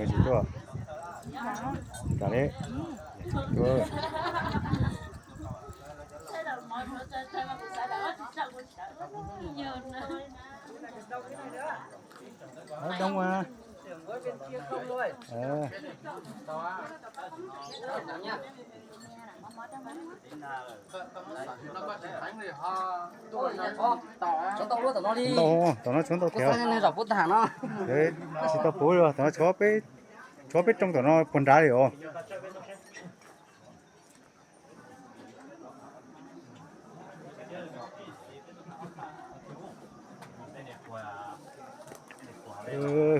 Tsis tuaj. Kam li. Tuaj. Doob mas. Ntau, tom no tshoob ntau thiab. Tab sis tau puv li, tom no tshuav peb rooj tom no puag nrad li os.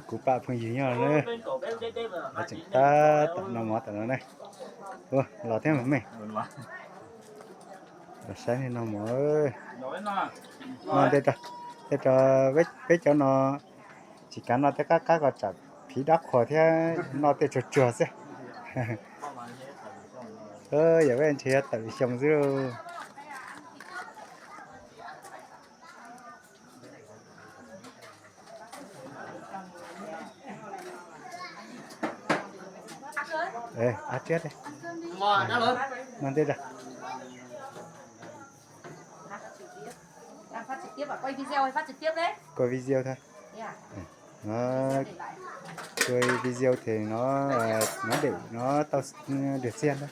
Kuv pab phooj ywg nyob na, tseem tab tom noj mov tom no ne. Los thiab mej, los saib nej noj mov. Noj tej, tej rau peb cov no tsis kav noj tej qab qab ko tsam phiv dab qhuas thiab noj tej tsuag tsuag xwb. Yog peb ntshe yuav tawm xyoo xwb. Ab tsia, no ntej da. Quay video thiab. Quay video thì nó, nó để nó tao được xem thôi.